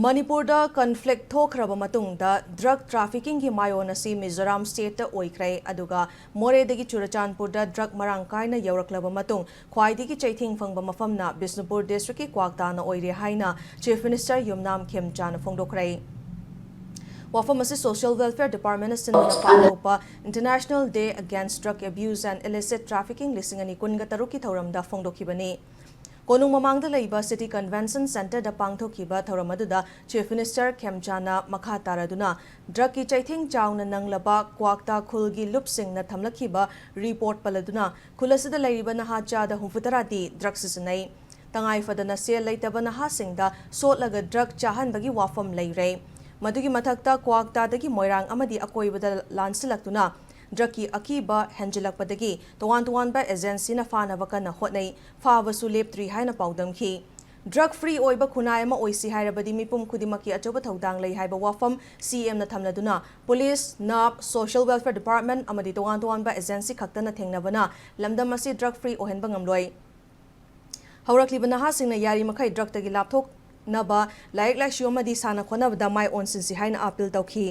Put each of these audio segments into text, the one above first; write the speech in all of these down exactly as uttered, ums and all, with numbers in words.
ꯃꯅꯤꯄꯨꯔꯗ ꯀꯟꯐ꯭ꯂꯤꯛ ꯊꯣꯛꯈ꯭ꯔꯕ ꯃꯇꯨꯡꯗ ꯗ꯭ꯔꯒ ꯇ꯭ꯔꯥꯐꯤꯀꯤꯡꯒꯤ ꯃꯥꯏꯑꯣꯟ ꯑꯁꯤ ꯃꯤꯖꯣꯔꯥꯝ ꯁ꯭ꯇꯦꯠꯇ ꯑꯣꯏꯈ꯭ꯔꯦ꯫ ꯑꯗꯨꯒ ꯃꯣꯔꯦꯗꯒꯤ ꯆꯨꯔꯆꯥꯟꯄꯨꯔꯗ ꯗ꯭ꯔꯒ ꯃꯔꯥꯡ ꯀꯥꯏꯅ ꯌꯧꯔꯛꯂꯕ ꯃꯇꯨꯡ ꯈ꯭ꯋꯥꯏꯗꯒꯤ ꯆꯩꯊꯦꯡ ꯐꯪꯕ ꯃꯐꯝꯅ ꯕꯤꯁꯅꯨꯄꯨꯔ ꯗꯤꯁꯇ꯭ꯔꯤꯛꯀꯤ ꯀ꯭ꯋꯥꯛꯇꯥꯅ ꯑꯣꯏꯔꯦ ꯍꯥꯏꯅ ꯆꯤꯐ ꯃꯤꯅꯤꯁꯇꯔ ꯌꯨꯝꯅꯥꯝ ꯈꯦꯝꯆꯥꯅ ꯐꯣꯡꯗꯣꯛꯈ꯭ꯔꯦ꯫ ꯋꯥꯐꯝ ꯑꯁꯤ ꯁꯣꯁꯤꯌꯦꯜ ꯋꯦꯜꯐꯤꯌꯔ ꯗꯤꯄꯥꯔꯠꯃꯦꯟꯅ ꯁꯤꯟꯗꯨꯅ ꯄꯥꯡꯊꯣꯛꯄ International Day Against Drug Abuse and Illicit Trafficking ꯂꯤꯁꯤꯡ ꯑꯅꯤ ꯀꯨꯟꯒ ꯇꯔꯨꯛꯀꯤ ꯊꯧꯔꯝꯗ ꯐꯣꯡꯗꯣꯛꯈꯤꯕꯅꯤ꯫ ꯀꯣꯅꯨꯡ ꯃꯃꯥꯡꯗ ꯂꯩꯕ ꯁꯤꯇꯤ ꯀꯟꯚꯦꯟꯁꯟ ꯁꯦꯟꯇꯔꯗ ꯄꯥꯡꯊꯣꯛꯈꯤꯕ ꯊꯧꯔꯝ ꯑꯗꯨꯗ ꯆꯤꯐ ꯃꯤꯅꯤꯁꯇꯔ ꯈꯦꯝꯆꯥꯅ ꯃꯈꯥ ꯇꯥꯔꯗꯨꯅ ꯗ꯭ꯔꯒꯀꯤ ꯆꯩꯊꯦꯡ ꯆꯥꯎꯅ ꯅꯪꯂꯕ ꯀ꯭ꯋꯥꯛꯇꯥ ꯈꯨꯜꯒꯤ ꯂꯨꯞꯁꯤꯡꯅ ꯊꯝꯂꯛꯈꯤꯕ ꯔꯤꯄꯣꯔꯠ ꯄꯜꯂꯗꯨꯅ ꯈꯨꯜ ꯑꯁꯤꯗ ꯂꯩꯔꯤꯕ ꯅꯍꯥ ꯆꯥꯗ ꯍꯨꯝꯐꯨꯇꯔꯥꯗꯤ ꯗ꯭ꯔꯒ ꯁꯤꯖꯤꯟꯅꯩ꯫ ꯇꯉꯥꯏ ꯐꯗꯅ ꯁꯦꯜ ꯂꯩꯇꯕ ꯅꯍꯥꯁꯤꯡꯗ ꯁꯣꯠꯂꯒ ꯗ꯭ꯔꯒ ꯆꯥꯍꯟꯕꯒꯤ ꯋꯥꯐꯝ ꯂꯩꯔꯦ꯫ ꯃꯗꯨꯒꯤ ꯃꯊꯛꯇ ꯀ꯭ꯋꯥꯛꯇꯥꯗꯒꯤ ꯃꯣꯏꯔꯥꯡ ꯑꯃꯗꯤ ꯑꯀꯣꯏꯕꯗ ꯂꯥꯟꯁꯤꯜꯂꯛꯇꯨꯅ ꯗ꯭ꯔꯒꯀꯤ ꯑꯀꯤꯕ ꯍꯦꯟꯖꯤꯜꯂꯛꯄꯗꯒꯤ ꯇꯣꯉꯥꯟ ꯇꯣꯉꯥꯟꯕ ꯑꯦꯖꯦꯟꯁꯤꯅ ꯐꯥꯅꯕ ꯀꯟꯅ ꯍꯣꯠꯅꯩ꯫ ꯐꯥꯕꯁꯨ ꯂꯦꯞꯇ꯭ꯔꯤ ꯍꯥꯏꯅ ꯄꯥꯎꯗꯝꯈꯤ꯫ ꯗ꯭ꯔꯒ ꯐ꯭ꯔꯤ ꯑꯣꯏꯕ ꯈꯨꯟꯅꯥꯏ ꯑꯃ ꯑꯣꯏꯁꯤ ꯍꯥꯏꯔꯕꯗꯤ ꯃꯤꯄꯨꯝ ꯈꯨꯗꯤꯡꯃꯛꯀꯤ ꯑꯆꯧꯕ ꯊꯧꯗꯥꯡ ꯂꯩ ꯍꯥꯏꯕ ꯋꯥꯐꯝ ꯁꯤꯑꯦꯝꯅ ꯊꯝꯂꯗꯨꯅ ꯄꯨꯂꯤꯁ, ꯅꯥꯞ, ꯁꯣꯁꯤꯌꯦꯜ ꯋꯦꯜꯐꯤꯌꯔ ꯗꯤꯄꯥꯔꯠꯃꯦꯟ ꯑꯃꯗꯤ ꯇꯣꯉꯥꯟ ꯇꯣꯉꯥꯟꯕ ꯑꯦꯖꯦꯟꯁꯤ ꯈꯛꯇꯅ ꯊꯦꯡꯅꯕꯅ ꯂꯝꯗꯝ ꯑꯁꯤ ꯗ꯭ꯔꯒ ꯐ꯭ꯔꯤ ꯑꯣꯏꯍꯟꯕ ꯉꯝꯂꯣꯏ꯫ ꯍꯧꯔꯛꯂꯤꯕ ꯅꯍꯥꯁꯤꯡꯅ ꯌꯥꯔꯤꯃꯈꯩ ꯗ꯭ꯔꯒꯇꯒꯤ ꯂꯥꯞꯊꯣꯛꯅꯕ ꯂꯥꯏꯔꯤꯛ ꯂꯥꯏꯁꯨ ꯑꯃꯗꯤ ꯁꯥꯟꯅ ꯈꯣꯠꯅꯕꯗ ꯃꯥꯏ ꯑꯣꯟꯁꯤꯟꯁꯤ ꯍꯥꯏꯅ ꯑꯥꯄꯤꯜ ꯇꯧꯈꯤ꯫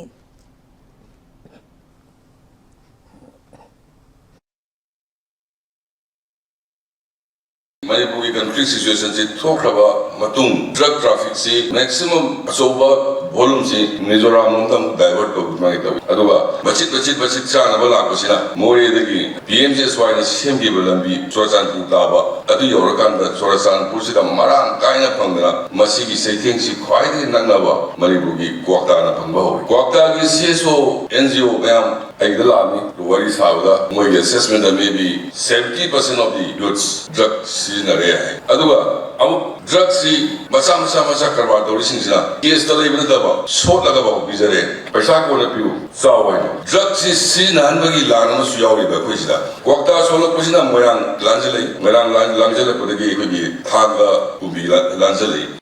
ꯃꯅꯤꯄꯨꯔꯒꯤ ꯀꯟꯐ꯭ꯂꯤꯛ ꯁꯤꯆꯨꯋꯦꯁꯟꯁꯤ ꯊꯣꯛꯈ꯭ꯔꯕ ꯃꯇꯨꯡ ꯗ꯭ꯔꯒ ꯇ꯭ꯔꯥꯐꯤꯛꯁꯤ ꯃꯦꯛꯁꯤꯃꯝ ꯑꯆꯧꯕ ꯚꯣꯂꯨꯝꯁꯤ ꯃꯤꯖꯣꯔꯥꯝ ꯂꯣꯝꯗ ꯑꯃꯨꯛ ꯗꯥꯏꯚꯔꯠ ꯇꯧꯕ ꯑꯗꯨꯃꯥꯏꯅ ꯇꯧꯏ꯫ ꯑꯗꯨꯒ ꯃꯆꯤꯠ ꯃꯆꯤꯠ ꯃꯆꯤꯠ ꯆꯥꯅꯕ ꯂꯥꯛꯄꯁꯤꯅ ꯃꯣꯔꯦꯗꯒꯤ ꯄꯤ ꯑꯦꯝ ꯖꯤ ꯑꯦꯁ ꯋꯥꯏꯅ ꯁꯦꯝꯈꯤꯕ ꯂꯝꯕꯤ ꯆꯨꯔꯆꯥꯟꯄꯨꯔ ꯇꯥꯕ ꯑꯗꯨ ꯌꯧꯔꯀꯥꯟꯗ ꯆꯨꯔꯆꯥꯟꯄꯨꯔꯁꯤꯗ ꯃꯔꯥꯡ ꯀꯥꯏꯅ ꯐꯪꯗꯅ ꯃꯁꯤꯒꯤ ꯆꯩꯊꯦꯡꯁꯤ ꯈ꯭ꯋꯥꯏꯗꯒꯤ ꯅꯛꯅꯕ ꯃꯅꯤꯄꯨꯔꯒꯤ ꯀ꯭ꯋꯥꯛꯇꯥꯅ ꯐꯪꯕ ꯍꯧꯔꯦ꯫ ꯀ꯭ꯋꯥꯛꯇꯥꯒꯤ ꯁꯤ ꯑꯦꯁ ꯑꯣ, ꯑꯦꯟ ꯖꯤ ꯑꯣ ꯃꯌꯥꯝ ꯑꯩꯒꯤꯗ ꯂꯥꯛꯑꯝꯃꯤ꯫ ꯋꯥꯔꯤ ꯁꯥꯕꯗ ꯃꯣꯏꯒꯤ ꯑꯦꯁꯦꯁꯃꯦꯟꯗ maybe seventy percent of the youths drug ꯁꯤꯖꯤꯟꯅꯔꯦ ꯍꯥꯏ꯫ ꯑꯗꯨꯒ ꯑꯃꯨꯛ ꯗ꯭ꯔꯒꯁꯤ ꯃꯆꯥ ꯃꯆꯥ ꯃꯆꯥ ꯀꯔꯕꯥꯔ ꯇꯧꯔꯤꯁꯤꯡꯁꯤꯅ ꯀꯦꯁꯇ ꯂꯩꯕ ꯅꯠꯇꯕ ꯁꯣꯠꯂꯒ ꯐꯥꯎ ꯄꯤꯖꯔꯦ꯫ ꯄꯩꯁꯥ ꯀꯣꯟꯅ ꯄꯤꯌꯨ, ꯆꯥꯎ ꯍꯥꯏꯅ꯫ ꯗ꯭ꯔꯒꯁꯤ ꯁꯤꯖꯤꯟꯅꯍꯟꯕꯒꯤ ꯂꯥꯟ ꯑꯃꯁꯨ ꯌꯥꯎꯔꯤꯕ ꯑꯩꯈꯣꯏꯁꯤꯗ꯫ ꯀ꯭ꯋꯥꯛꯇꯥ ꯁꯣꯛꯂꯛꯄꯁꯤꯅ ꯃꯣꯏꯔꯥꯡ ꯂꯥꯟꯁꯤꯜꯂꯛꯏ, ꯃꯣꯏꯔꯥꯡ ꯂꯥꯟ-, ꯂꯥꯟꯁꯤꯜꯂꯛꯄꯗꯒꯤ ꯑꯩꯈꯣꯏꯒꯤ ꯊꯥꯡꯒ ꯀꯨꯝꯕꯤ ꯂꯥꯟ-, ꯂꯥꯟꯁꯤꯜꯂꯛꯏ꯫